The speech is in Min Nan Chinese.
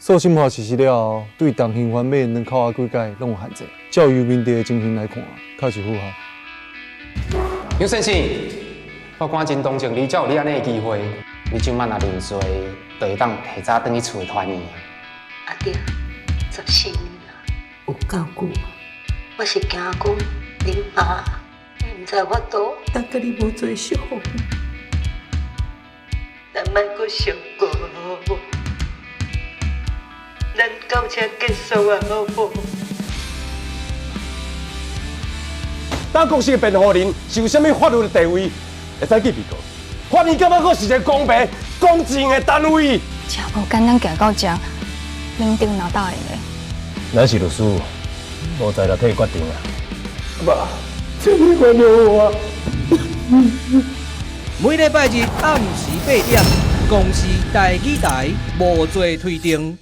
訴審法實施了後，對重刑犯免兩扣押幾擺攏有限制。照游民地的情形來看，確實符合。楊先生，法官真同情你，才有你按呢的機會。你這擺若認罪，就會當提早轉去厝團圓。阿弟，14年啊，有夠久啊！我是驚講恁媽，你毋知法度，但佮你無做相逢，咱莫閣相過好無？咱到這結束啊，好無？當公司的辯護人是有啥物法律的地位，會使去被告？法院敢猶閣是一個公平、公正的單位？真無簡單，行到這，恁頂哪答應的？咱是律師，無才來替決定啊。爸，請你原諒我。每禮拜日暗時8點，公視台語台無罪推定。